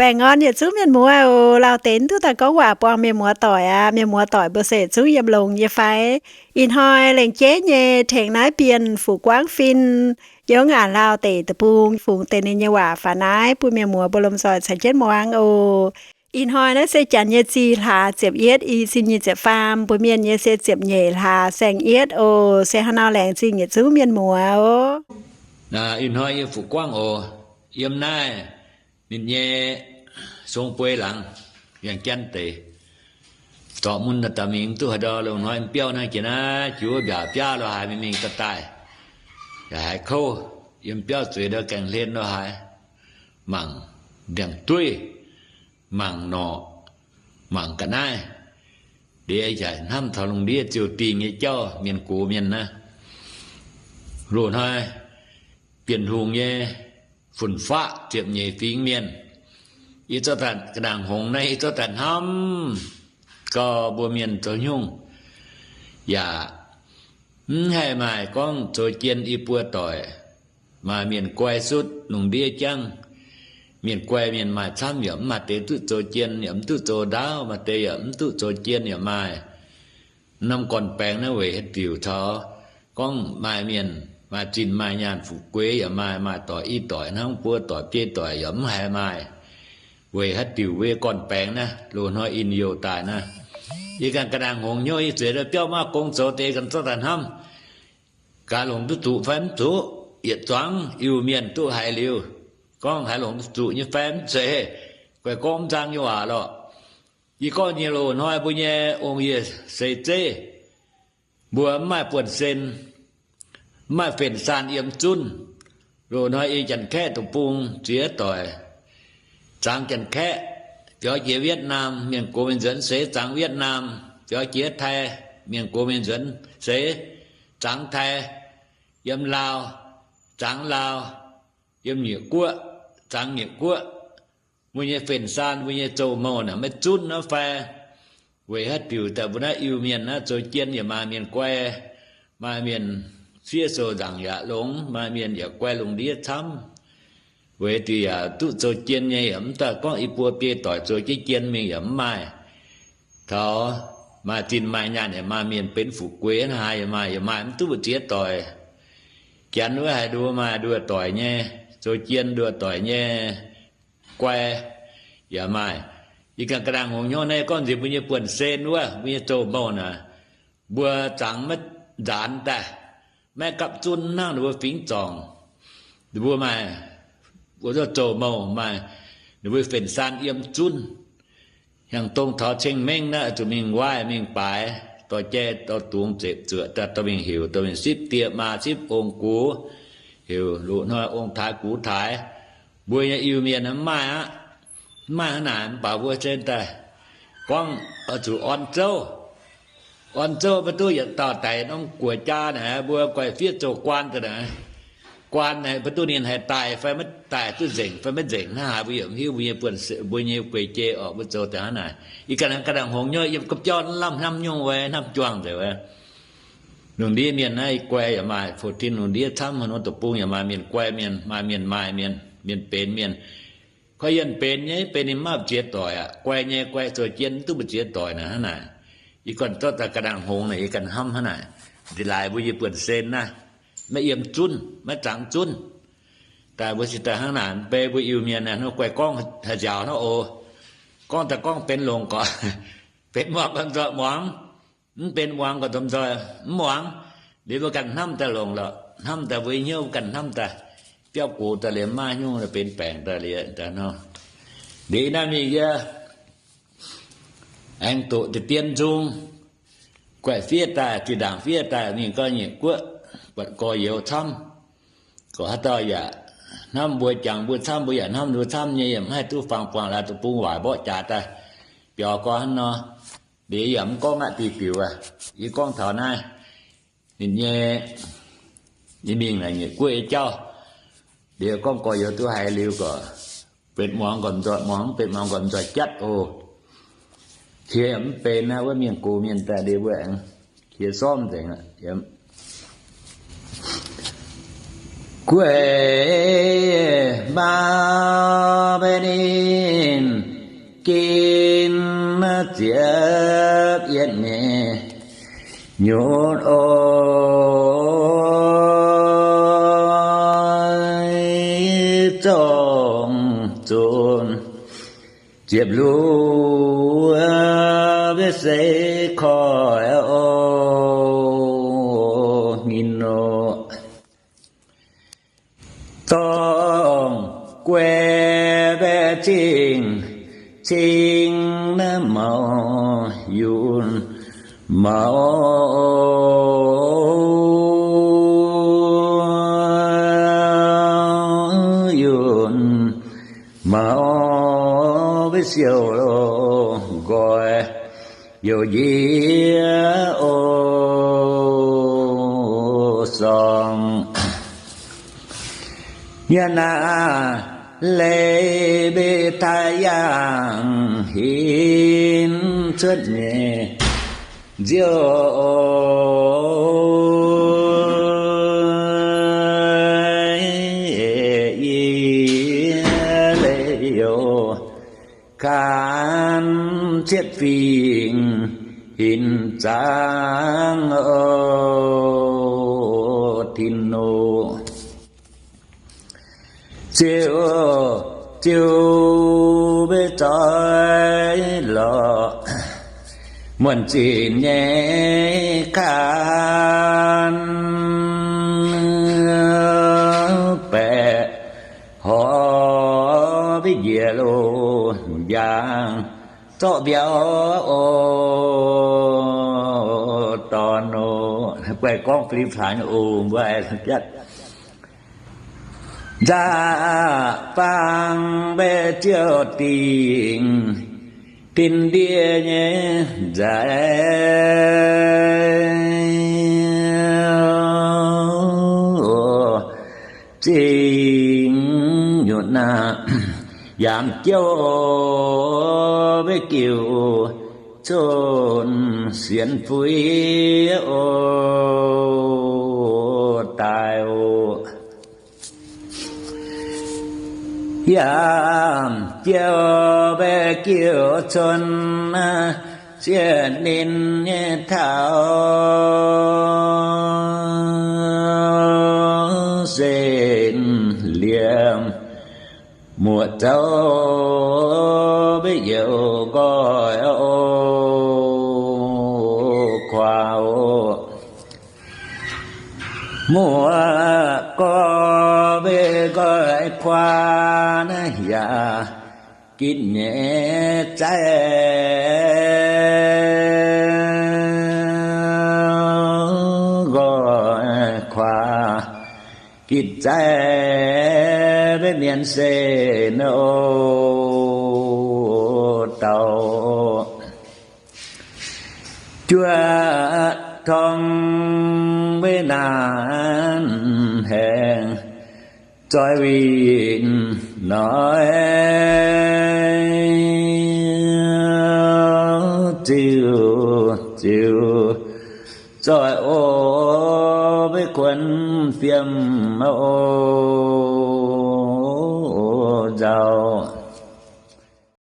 Baengh orn yietc zungv mienh muoz oc. Lauh deix mv duqv daaih gorngv waac buangh mienh muoz doic aqv. Mienh muoz doic mbuo se yietc zungv yiem longx nyei fai? Ih hnoi lengc jeiv nyei tengx naaiv Bienh Fuqv Guangv Fin yiem ngaanc Lauh deic-bung fungx deix ninh nyei waac faaux naaiv bun mienh muoz mbuo lomh nzoih caux jienv muangx oc. Ih hnoi naaiv se janx nyei zih hlaax ziepc yietv, i cin nyic ziepc faam, mbuo Mienh nyei se ziepc nyeic hlaax saeng-yietv oc. Se haaix nor laengz zingh yietc zungv mienh muoz oc. Ih hnoi yie Fuqv Guangv oc, yiem naaiv ninh nyei song buei laangz, Viengx Janv deic, zorqv mun daaih mingh mv duqv haaix ndau. Loz-hnoi yiem biauv hnangv jiex naaiv, juv mbiaauc biaav lo haaix mingh mingh daaih daaih, yaac haiz kouv. Yiem biauv zueiz ndau gaengh hlen lo haaix, mangc ndiangx-dueiv, mangc norqc, mangc ga'naaiv. Ndiev yaac hnamv taux lungh ndiev ziouc dingh nyei jauv, mienh gox mienh naaiv. Loz-hnoi Bienh Hungh nyei fun-faqv ziepc nyeic fingx mienh, yie zorqv daaih ga'nangc hngongx naaiv, yie zorqv daaih hnamv gau mbuo mienh zoux nyungc, yaac mv haih maaih gorngv zoux jien i buo doic. Maaih mienh guai sutv lungh ndiev jangv. Mienh guai mienh maaih camv, yaac mv maaih deix duqv zoux jien, yaac mv duqv zoux ndaauv. Maaih deix yaac mv duqv zoux jien yaac maaih. Norm gorn-baengx naaiv weic haaix diuc taux gorngv maaih mienh maaih zinh maaih nyaanh fu'jueiv yaac maaih, maaih doic i doic hnangv, buo doic biei doic yaac mv haiz maaih. Weic haaix diuc mbuo nyei gorn-baengx naaiv loz-hnoi in youh daaih naaiv? Yie ganh ga'nangc hngongx hnyouv, yie zueiz biauv maiv gong zoux deix, ganh zorqv daaih hnamv. Gaax longc duqv zuqc fai mv zuqc? Yietc zuangx Iu-Mienh duqv haiz liuz, gorngv haaix longc duqv zuqc nyei fai mv zeiz, guaix gorngv mv nzang nyei waac lorqc. Yie gorngv nyei loz-hnoi mbuo nyei ong-yie seix zeiv, mbuo mv maaih buonv-sen, mv maaih fen-saan yiem zunv. Loz-hnoi yiem Janx-Kaeqv deic-bung ziex doic, zangx Janx-Kaeqv, biaux jiex Wietv^naam, mienh gox mienh nzuonx seix zangx Wietv^naam, biaux jiex Taiv, mienh gox mienh nzuonx seix zangx Taiv, yiem Laauv zangx Laauv, yiem Nyiec Guoqv zangx Nyiec Guoqv. Mbuo nyei fen-saan, mbuo nyei zoux mouh naaic maiv zunv nor fai? Weic haaix diuc daaih mbuo naaiv Iu-Mienh naaiv zoux jien yaac maaih mienh guai, maaih mienh fiev sou nzaangc yaac longx, maaih mienh yaac guai lungh ndiev camv. Weic diuc yaac duqv zoux jien nyei yaac mv daaih gorngv i buo biei doic zoux jienv jien mingh yaac mv maaih. Taux maaih zinh maaih nyaanh yaac maaih mienh benx fu'jueiv hnangv haaix yaac maaih, yaac maaih mv duqv mbu'ziex doic. Janx wuov haiz nduov maaih nduov doic nyei, zoux jien nduov doic nyei guai yaac maaih. Yie ganh ga'nangc hngongx hnyouv naaiv gorngv nziex mbuo nyei buonv-sen wuov, mbuo nyei zoux mouh naaic, mbuo zangx maiv nzaanx daaih, maiv gapv zunv hnangv ninh mbuo fingx zorngc. Ninh mbuo maaih, mbuo zoux mouh maaih, ninh mbuo fen-saan yiem zunv. Hnyangx-dongh taux ceng-mengh naaiv zuqc mingh waaiv mingh baaix, dorh jai dorh dungz zepc zuoqc daaih dorh mingh heuc, dorh mingh sipv die maa sipv ong-gux, heuc loz-hnoi ong-taaix gux-taaix. Mbuo nyei Iu-Mienh mv maaih aqv. Mv maaih hnangv naaic, mv baac mbuo se daaih gorngv oix zuqc orn zouv. Orn zouv maiv duqv yietc dauh daic norm guoqv jaa naaic, mbuo guaix fiev zoux guaan daaih naaic. Guaan naaic maiv duqv ninh haih daaih fai maiv daaih, duqv nzengc fai maiv nzengc hnangv haaix mbuo yaac mv hiuv. Mbuo nyei buonv-sen, mbuo nyei guei-jei orqc, mbuo zoux daaih hnangv naaic. Ih ganh ganh hngongx nyouv yiem ga'biauv lamh hnamv nyungc wuov, hnamv juangc nzengc wuov. Lungh ndiev mienh naaiv guai yaac maaih, fo tin lungh ndiev camv, haaix norm deic-bung yaac maaih mienh guai mienh, maaih mienh maaih mienh, mienh benx mienh. Koi yienh benx nyei, benx ninh maiv mbu'ziex doic aqv. Guai nyei guai, zoux jien mv duqv mbu'ziex doic naaic hnangv naaic. Yie gorngv zorqv daaih ga'nangc hngongx naaic, yie ganh hnamv hnangv naaic. Ndin laaix mbuo nyei buonv-sen naaiv, maiv yiem zunv, maiv zangx zunv. Daaih mbuo cingx daaih hnangv naaic, mv bei mbuo Iu-Mienh naaic, hnangv guai gorngv haih nziaauc hnangv oc. Gorngv daaih gorngv benx longc gorqv, benx muangx gorqv nzoih muangx, mv benx muangx gorqv domh nzoih mv muangx. Liuz mbuo ganh hnamv daaih longc lorqc, hnamv daaih mbuo hnyouv ganh hnamv daaih, biauv gox daaih liemh maiv nyungc benx baengc daaih liemh daaih nor. Liuz naaiv mingh yie aengx doqc deix dien nzung, guaix fiev daaih, zinh ndaangc fiev daaih mingh gau Nyiec Guoqv, buatc gorx-youz camv. Gorqv haaix dauh yaac hnamv mbuo, jangx mbuo camv, mbuo yaac hnamv mbuo camv nyei, yaac mv haih duqv fangx buangh laaix deic-bung waaic mborqv jaax daaih biaux gorqv hnangv nor. Liuz yaac mv gorngv aqv, diuh diuc aac, yie gorngv taux naaiv ninh nyei, yie mingh naaic Nyiec Guoqv nyei jauv. Liuz gorngv gorx-youz duqv haiz liuz gorqv, benx muangx gorqv nzoih muangx, mv benx muangx gorqv nzoih jatv oc. Qiex mv benx naaiv wuov mienh gox mienh daaih liuz wuov aengx qiex sormv nzengc aqv. Gueiv maa mbe ninh ginv ziepc yietv nyei nyutc oix zongh zunc ziepc luoqc mbe se koiv oc nyinh oc. Dongh guei mbaeqc zingh cing naaiv maux yunh maux yunh maux mbe siouc nqoi youc njiec oc sorngx. Yie naaiv leiz mbe taaih yangh hinc cuotv nyei nziouv, yie leiz youc gaanv cietv fingx hinc zaangv oc Tin-Hungh. Ziouc, ziouc mbe zoih lorqc muonc zinc nyei gaanv baeqc horpc mbiv njiec loz-njang zorqv mbiauh oc dorn oc. Guai gorngv fli faanx oc mbuo aengx jatv. Nza'baang mbe ziouc dingc din ndie nyei nzaic zingh nyutc naaiv, yaac jouh mbe giuc cun sienx fuiv oc daaih oc. Yaac jouh mbe giuc cun sieqv ninh nyei taux se liemh muoqc zouv mbe youc nqoi oc kuaax oc. Muoqc gorx mbe nqoi kuaax naaiv yaac gitv nyei zaiv nqoi kuaax gitv zaiv mbe mienh se nor dau juoqv tong mbe naanc haengx zoih winh noic ziouc, ziouc zoih oc mbe kuonx fiem oc nzauh.